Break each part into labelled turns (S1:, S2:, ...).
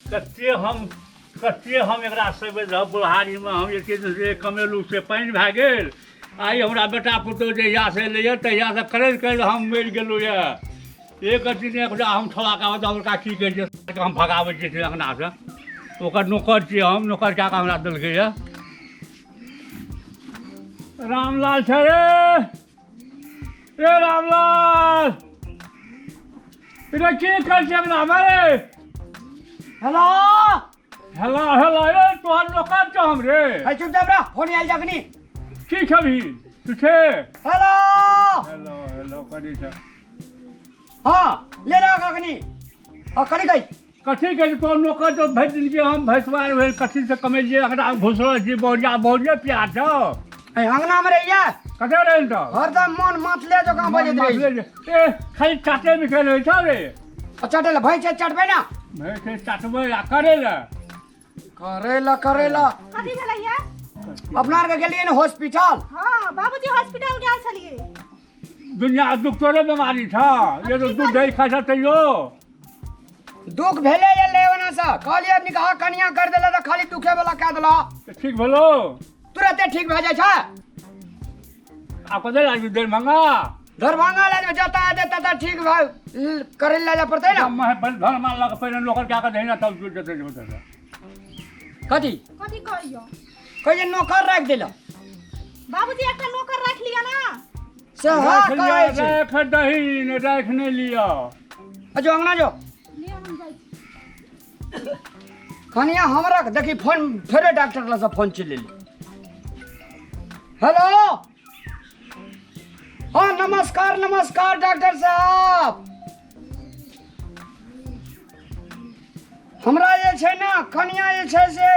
S1: कते हम कते हम एकरा सेबै रहब बुढ़ारीमे हम एके दिन से कमेलहुँ से पानि भए गेल। आइ हमरा बेटा पुतोहु जहियासँ एलैए तहियासँ करैत करैत हम मरि गेलहुँ यऽ। एक दिन एकरा हम छोड़ा कऽ आबऽ ओकरा की कहै छै हम भगाबै छियै से अङ्गनासँ। ओकर नौकर छियै हम, नौकर कए कऽ हमरा देलकैए। रामलाल छै रे, ए रामलाल रे, की करै छै अङ्गनामे रे?
S2: हेलो
S1: हेलो हेलो, ए तोहर नौकर छौ हम रे।
S2: है चुप चाप रह, फोन आयल जखनी।
S1: की छबही तू छे?
S2: हेलो
S1: हेलो हेलो करी छ।
S2: हाँ ले रहा कखनी। हाँ करी गई
S1: कथी के तोहर नौकर तो भरि दिन के हम भैंसवार भेल कथी से कमेलियै एकरा घुसल छी बहुरिया बहुरिया प्यार छौ।
S2: ए अंगना में रहिया
S1: कतऽ रहल तऽ?
S2: हरदम मन मातले जकाँ बजैत रही।
S1: ए खाली चाटे मिठे रहै छौ रे।
S2: चटे ला भैंस चटबै ना?
S1: भैंस चटबै आ करै ला।
S2: करै ला करै ला।
S3: कथी भेलै या?
S2: अपना आर के गेलियै ने हॉस्पिटल?
S3: हाँ बाबूजी हॉस्पिटल गेल छलियै।
S1: दुनिया दुख तोरे बीमारी छ, ये तो दूध दही खाइ छ तैयो
S2: दुख भेले ये ले ओना से कहलियै निकाह कनिया कर देला त खाली दुखे वाला कह देला।
S1: त ठीक भेलो?
S2: तुरंते ठीक भए जाइ छै।
S1: आब कतऽ लागि दरभंगा?
S2: दरभंगा ले जेबै, जतऽ हेतै ततऽ ठीक भए करै लए जाय पड़तै ने।
S1: धन मानलक पहिने नौकर कए कऽ दही तब जेतै जेतै।
S2: कथी
S3: कथी कहियो?
S2: कहै नौकर राखि देला।
S3: बाबूजी एकटा नौकर राखि लिअ ना।
S2: से हाँ कहै छै।
S1: राख दही ने राखि नहि लिअ।
S2: जो अंगना जो।
S3: ले हम जाइ छी।
S2: कनिया हमरा देखी फोन फेरे डॉक्टर लग से फोन चलि एलै। हेलो हाँ नमस्कार नमस्कार डॉक्टर साहब, हमरा जे छै ने कनिया जे छै से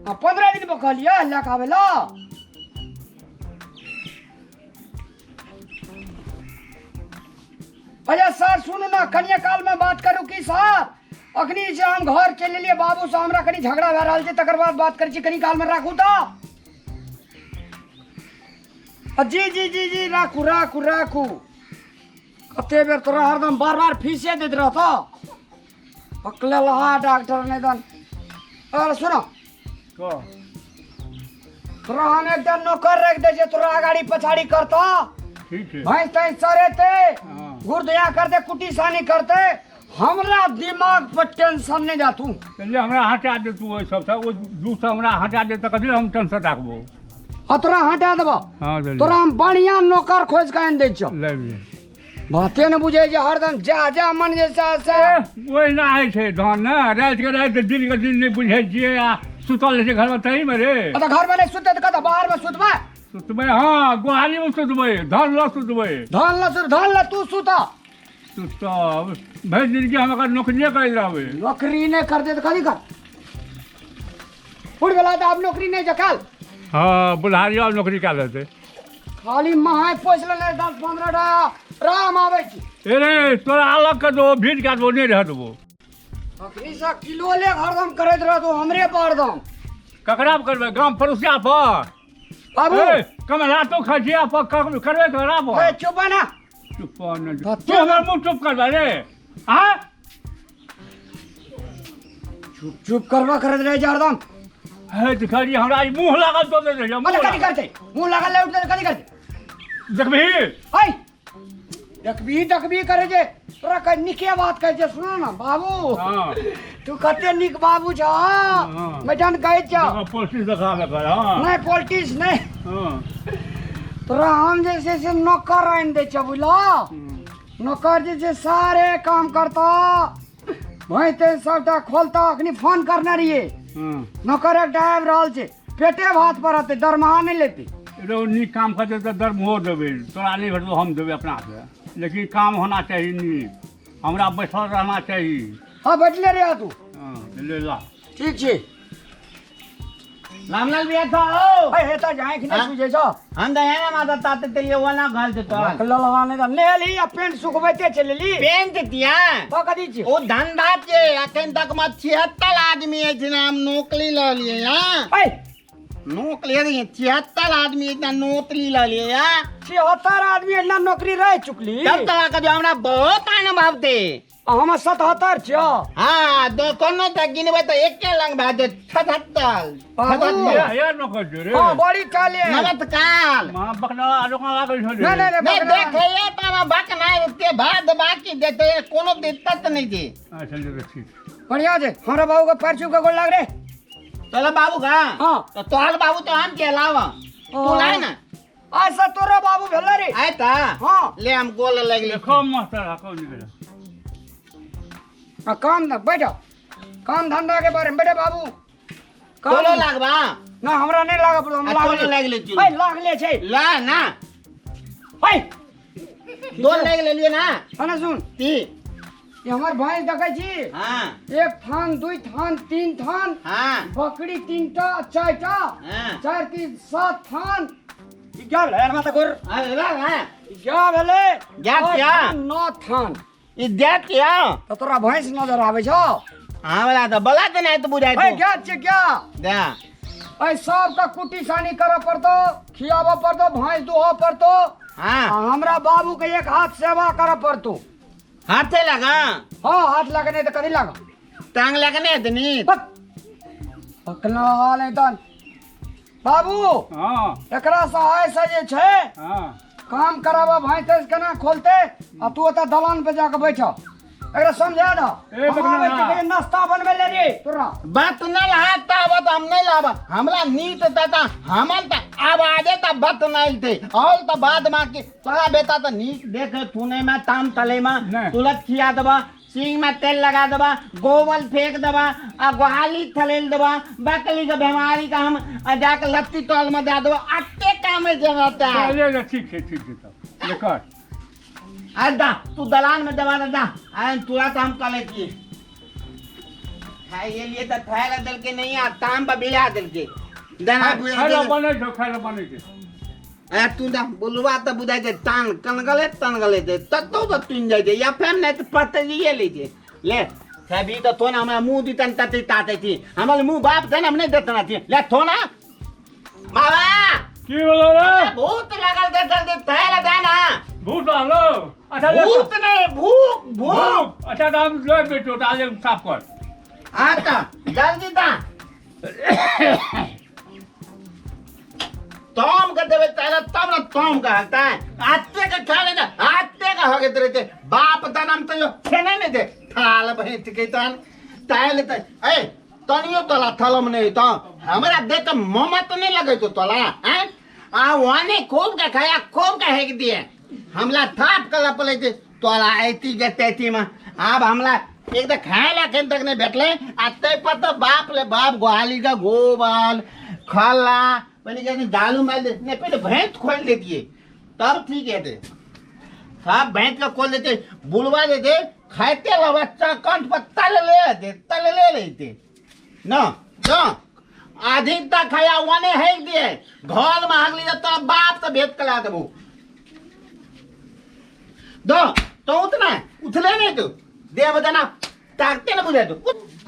S2: 15 दिन पर कहलियै लए कऽ आबै लए। अच्छा सर सुनू ना, कनिया काल में बात करू की सर? अखनी जे हम घर चलि एलियै बाबू से हमरा कनी झगड़ा भए रहल छै, तकर बाद बात करै छी, कनी काल में राखू तऽ। जी जी जी जी राखू राखू राखू। कते बेर तोरा हरदम बार बार फीसे दैत रहतौ। पकले लहा डॉक्टर नहीं दन। अरे सुनो तोरा हम एकटा नौकर राखि दै छियै, तोरा अगाड़ी पछाड़ी करतौ,
S1: ठीक छै,
S2: भैंस तैंस चरेतै, गुड़ दया करतै, कुटी सानी करतै। हमरा दिमाग पर टेंशन नहीं जा तू।
S1: चलिए हमरा हटा दे तू ओहि सबसँ, ओहि दुख से हमरा हटा दे तऽ कथी हम टेंशन राखबो।
S2: हाँ तोरा हटा देबो।
S1: हाँ, चलिए।
S2: तोरा हम बढ़िया नौकर खोज के आनि दै छियौ।
S1: ले लियै।
S2: बाते ने बुझै छै हरदम जा जा मन जे से से।
S1: ओहिना होइ छै धान ने, राति के राति दिन के दिन नहि बुझै छियै आ सुतल रहै छै घरमे तहीमे रे।
S2: तऽ घरमे नहि सुततै तऽ कतऽ बाहरमे सुतबै?
S1: सुतबै हाँ, गोहालीमे सुतबै, धान लऽ सुतबै।
S2: धान लऽ सुत, धान लऽ तू सुतऽ।
S1: सुतब भरि दिन के हम अगर नौकरिए करैत रहबै।
S2: नौकरी नहि करतै तऽ कथी कर? उठ गेला तऽ आब नौकरी नहि जकाल।
S1: हाँ बुढ़ारी आब नौकरी कए लेतै।
S2: खाली महाय पोसि लेने 10-15 टा राम आबै छी।
S1: ए रे तोरा अलग कर देबो, भीड़ कए देबो, नहि रह देबो।
S2: अखनी से किलो ले हरदम करैत रहतो हमरे पर हरदम।
S1: ककरा पर करबै? गाम पड़ोसिया पर?
S2: बाबू।
S1: ए, कमला तो खसिया पर करबै ककरा पर?
S2: ए, चुप ना।
S1: चुप न। तू हमर मुँह चुप करबै रे? आँ?
S2: चुप चुप करबा करैत रहै छै हरदम।
S1: हे तऽ कहलियै हमरा ई मुँह लागल दऽ देने रहै, मुँह
S2: कथी
S1: लागल।
S2: करतै? मुँह लागल ले उठतै तऽ कथी करतै?
S1: देखबही?
S2: है देखबी देखबी करै छै तोरा कह नीके बात कहै छै। सुनो ना बाबू,
S1: हाँ।
S2: तू कते नीक बाबू छ।
S1: हाँ।
S2: मैडम कहै छ।
S1: पोल्ट्री देखाबे कर। हाँ।
S2: नहि पोल्ट्री नहि।
S1: हाँ।
S2: तोरा हम जे छै से नौकर आनि दै छ बुझलो। नौकर जे छै सारे काम करता, भैंस तैंस सबटा खोलता। अखनी फोन करने रहियै, नौकर एकटा आबि रहल छै, पेटे भात पर रहतै, दरमाहा नहि लेतै।
S1: रो नीक काम करतै तऽ दरमहो देबै, तोरा नहि भेटतौ हम देबै अपनासँ, लेकिन काम होना चाही नीक, हमरा बैठल रहना चाही।
S2: हाँ बैठले रह तू।
S1: हाँ ले ला।
S2: ठीक छै।
S4: रामलाल भैया था ओ।
S2: ए हे त जाय कि नहीं
S4: हाँ?
S2: सुझे छो।
S4: हम त यहाँ माता ताते ते लिए वना घाल देतो।
S2: रखल लवा नहीं त नेली आ पेंट सुखबैते चलेली।
S4: पेंट दिया।
S2: तो कथी छी?
S4: ओ धंधा छे, अखन तक में 76 आदमी अछि ना हम नौकरी ल लिए हां।
S2: ए
S4: नौकरी नहीं, 76 आदमी इतना नौकरी ल लिए हां।
S2: 76 आदमी इतना नौकरी रह चुकली।
S4: तब तोरा कभी हमरा बहुत अनुभव दे।
S2: आ हम 77 छियो।
S4: हाँ दो कोनो तऽ गिनबै तऽ एके लंग भए जेत 76।
S2: बाबू।
S4: 76।
S1: यार नौकर जो रे।
S2: हाँ बड़ी टैलेंट।
S4: नमस्कार।
S1: मां बकना लोका लागल छो रे।
S2: नहीं नहीं
S4: नहीं
S2: बकना।
S4: देखैया तऽ हमरा बकना एते भात बाकी देते कोनो दिक्कत नहीं छै।
S1: अच्छा चल ठीक।
S2: बढ़िया छै हमरा बाबू के पैर छू के गोड़ लाग रे।
S4: तोला बाबू का?
S2: हाँ।
S4: तो तोहर बाबू तो हम के अलावा तू लाए ना।
S2: ऐसा तोरा बाबू भेला रे।
S4: आय ता।
S2: हाँ।
S4: ले हम गोल लगले।
S1: देखो मास्टर हको निकले।
S2: आ काम ना बैठो, काम धंधा के बारे में बैठे बाबू। काम
S4: तोलो लागबा?
S2: ना हमरा नहीं लागब, हम
S4: आ,
S2: लागले।
S4: तोलो लागले चुल।
S2: ऐ, लागले छै।
S4: ला ना।
S2: ऐ।
S4: दो लाग लेलिए ना।
S2: हाँ ना सुन।
S4: ती।
S2: ये हमार भैंस देखै छी?
S4: हाँ।
S2: एक थान, दुई थान, तीन थान।
S4: हाँ।
S2: बकरी तीनटा, चारिटा।
S4: हाँ।
S2: चार तीन सात थान। ई क्या भेलै? अरे माता गोर।
S4: अरे ला, ला।
S2: ई क्या भेलै?
S4: जात
S2: आठ
S4: क्या?
S2: थान, नौ थान।
S4: ई जात क्या?
S2: तो तोरा भैंस नजर आबै छौ?
S4: हाँ, बला तो, बला तो नहीं तो बुझाइ
S2: ऐ,
S4: तू।
S2: क्या छै, क्या?
S4: जा।
S2: ऐ, सबका कुटी सानी करऽ पड़तौ, खियाबऽ पड़तौ, भैंस दुहऽ पड़तौ।
S4: हाँ।
S2: आ हमरा बाबू के एक हाथ सेवा करऽ पड़तौ।
S4: हाथे लगा?
S2: हाँ, हाथ लगा नहीं तो कभी लगा।
S4: टांग लगा नहीं तो नहीं।
S2: बक। पकना नहीं तो। बाबू,
S1: हाँ।
S2: एकरा सहाय से जे छै,
S1: हाँ।
S2: काम कराबा भैंस तैंस केना खोलते, आ तू ओतऽ दलान पे जाके बैठ, एकरा समझा दो।
S1: ए,
S2: हम आबै
S1: बकना।
S2: छी, कहियो नाश्ता बनबै ले रे तोरा।
S4: बात न लहा ताबत हम नहीं लाबा, हमरा नीत तता हमन त आवाजे त बात न आइलते और त बाद मा के तोरा बेटा त नीक देख थुने में ताम तले में
S1: नहीं।
S4: तुलत खिया देबा, सींग में तेल लगा देबा, गोवल फेंक देबा, आ गोहाली थलेल देबा, बकली के बीमारी का हम आ जाके लत्ती तल में दे देबा, अत्ते काम है जगह
S1: ले ले, ठीक है, ठीक है तब। ले कर।
S4: अरे दा, तू दलान में दबा दे, दा। अरे तुरा तो हम कले की। खाए ये लिए तो थैला दल के नहीं आ, ताम पर बिला दल के। दाना बुझा
S1: खाना
S4: दे।
S1: बने छो, खाना बने छो।
S4: अरे तू दा, बुलवा तो बुझाई दे, तान कनगले, तनगले दे। तत्तो तो तुन जाई दे, या फिर नहीं तो पत्ते ये ले दे। ले, सभी तो थोना हमारा मुंह दी तन तती ताते थी। हमारे मुंह बाप थे ना, हमने देतना थी। ले थोना। बाबा!
S1: की बोलो रे?
S4: भूत लगल दे जल्दी थैला देना।
S1: भूत आलो। अच्छा, ले।
S4: भूत नहीं, भूख, भूख।
S1: भूख। अच्छा, तो हम ले बेटो, तो आज साफ कर।
S4: हाँ तो, जल्दी दा। तोम के देवे तारा तब ना तोम का हकता है। आते के खा लेना, आते का हगे तेरे ते। बाप दा नाम तो यो छेने नहीं दे। थाल भैंस के तान, ताल ते। ए, तनियो तोला थलम नहीं तो। हमरा दे तो मोमा तो नहीं लगे तो तोला, हैं? आ वाने खूब का खाया, खूब का हेक दिए। हमला थाप कला पले थे, तोला ऐती के तैती में। अब हमला एक तो खाए ला केन तक नहीं बैठले, आते पर तो बाप ले बाप ग्वाली का गोबर, खला, पहले कहते दालू मार दे, नहीं पहले भैंस खोल देती है, तब ठीक है थे। सब भैंस का खोल देते, बुलवा देते, खाते रहो बच्चा कंठ पर तल ले लेते, तल ले लेते। ना, ना, आधी तक खाया वाने हेक दिए, घर में हग लिया तो बाप तो भेद कला देबो। दो, तो उतना, उठले नहीं तू। दे बदना, ताकते ना बुझे तू।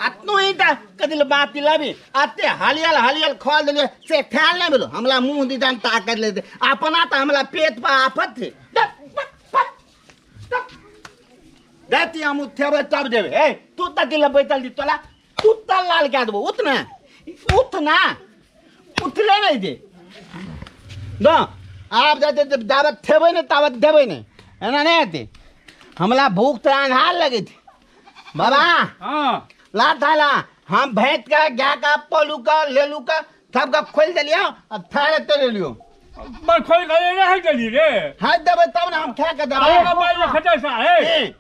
S4: आत्नो ही ता, कदिल बात लाबी, आते हालियल हालियल खोल देलिए, से ख्याल नहीं बोलो, हमला मुंह दी जान ताकत लेते, अपना तो हमला पेट पर आफत थे। दे, पक, पक, दे। देती हम उठेबे तब देबे। ए, तू त दिल बैठल दी तोला, तू त लाल कह देबो, उठना, उठना, उठले नहीं दे। दो, आप जाते जब दावत थेबे नहीं, तावत देबे नहीं, एना नहीं आते। हमला भूख तो अंधार लगी थी। बाबा,
S1: हाँ।
S4: ला थाला, हम भैंस का, गाय का, पलू का, लेलू का, सब का खोल देलियो, अब थाले तो ले लियो।
S1: पर खोल के नहीं देली रे।
S4: हाँ, देबे तब ना हम खा के देबे।
S1: अरे बाबा, ये खटा सा, ए।
S4: ए।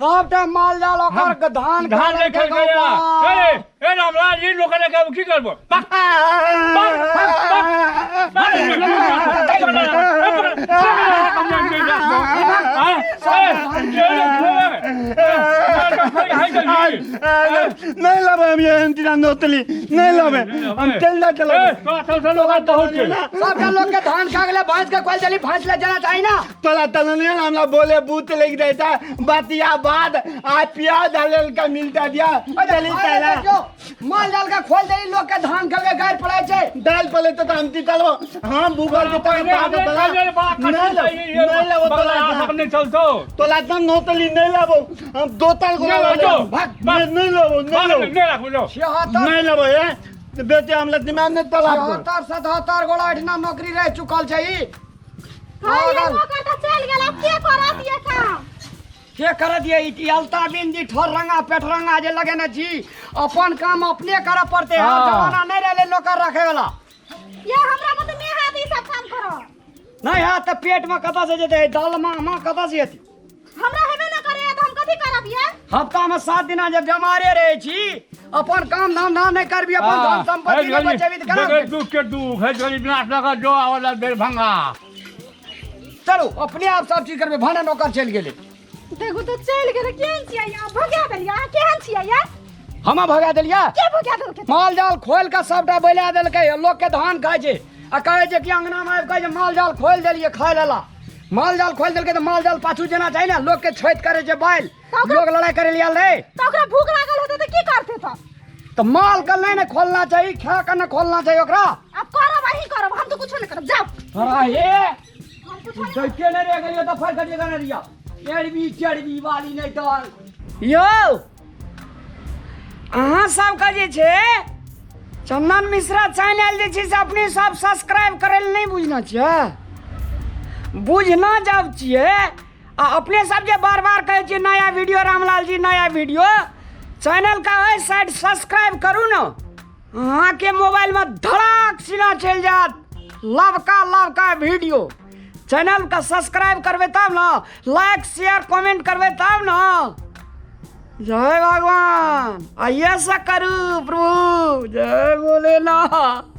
S2: सबटा माल जाल ओकर के धान
S1: धान
S2: खाए
S1: ले
S2: के
S1: खेल गया।
S2: गौवा।
S1: ए, ए, रामलाल, ये लोग ने कहा, की करबो? पक, पक, पक, पक।
S4: नहीं लाबे हम ये एंटीना नोतली, नहीं लाबे। हम तेल ना चलाबे।
S2: सबटा लोग के धान खा गेलै, भैंस के खोल देली, भैंस ले जाना चाही ना।
S4: तोला तलनिया ना हमला बोले भूत लग जाता, बतिया बाद आ प्याज डालेल का मिलता दिया।
S2: अरे
S4: चली
S2: अरे
S4: चला।
S2: देखियो, माल जाल के खोल दे लोग के धान खल के गाय पड़े छै।
S4: दाल पले तो हम तितलबो हम भूखल के तक बात तला नहीं लो, नहीं लेबो तोला।
S1: नहीं चलतो।
S4: तोला तो नोतली नहीं लेबो हम दो ताल को
S1: नहीं लेबो,
S4: भाग नहीं लेबो, नहीं लेबो।
S1: नहीं राखू जो।
S2: 76
S4: नहीं लेबो ए बेटे हम लत में नहीं तला
S2: 76 77 गोड़ा एठिना नौकरी रह चुकल छै ई।
S3: हाँ, ये
S2: पागल।
S3: नौकर तऽ चलि गेल, आब के करत ये काम?
S2: के करत ये ई अलता बिंदी ठोर रंगा पेट रंगा जे लगेने छी, अपन काम अपने करऽ पड़तै। आब
S1: हाँ।
S2: जमाना नहीं रहलै नौकर रखे वाला।
S3: ये हमरा बुते नहि हैत ई सब काम करऽ।
S2: नहीं हैत तऽ पेट में कतऽ से जेतै? दालमा में कतऽ से जेतै?
S3: हमरा हेबे नहि करैया तऽ हम कथी करब ये?
S2: हफ्ता में 7 दिना जे बेमारे रहै छी, अपन काम धंधा नहि करबी, अपन धन संपत्ति नहि बचेबी तऽ केना
S1: बगैर दुख के दुख है गरीब नाथ नगर जो आवला दरभंगा।
S2: चलू अपने आप सब चीज करबै, भने नौकर चलि गेलै।
S3: देखू तऽ चलि गेलै। केहन छियै अहाँ? भगा देलियै अहाँ? केहन छियै ये?
S2: हमे भगा देलियै?
S3: के भगा देलकै?
S2: माल जाल खोलि कऽ सबटा बैला देलकै। लोक के धान खाइ छै आ कहै छै कि अंगना मे आबि कहै छै माल जाल खोलि देलियै खाइ लेला। माल जाल खोलि देलकै तऽ माल जाल पाछू जेना चाही ने, लोक के छठि करै छै बैल, लोक लड़ाइ करै लए आयल रहै।
S3: तऽ ओकरा भूख लागल हेतै तऽ की करतै? तऽ
S2: तऽ माल के नहि ने खोलना चाही, खाए के नहि खोलना चाही ओकरा।
S3: आब करब अहीं करब, हम तऽ कुछो नहि करब, जाउ।
S2: तोरा हे
S3: हम कुछो नहि।
S2: दैते नहि रहि गेलियै तऽ फेर कटिए कने रिया एरबी चरबी वाली नहि तहन। यौ अहाँ सबके जे छै चंदन मिश्रा चैनल जे छै से अपने सब सब्सक्राइब करै लए नहि बुझना छियै, बुझना जब छियै आ अपने सब जे बार बार कहै छियै नया वीडियो रामलाल जी नया वीडियो, चैनल का ओहि साइड सब्सक्राइब करू ने, अहाँके मोबाइलमे धड़ाक सीना चलि जायत लवका लवका वीडियो। चैनल का सब्सक्राइब करबै तब ने, लाइक शेयर कमेंट करबै तब ने। जय भगवान, आइए से करू प्रभु, जय भोलेनाथ।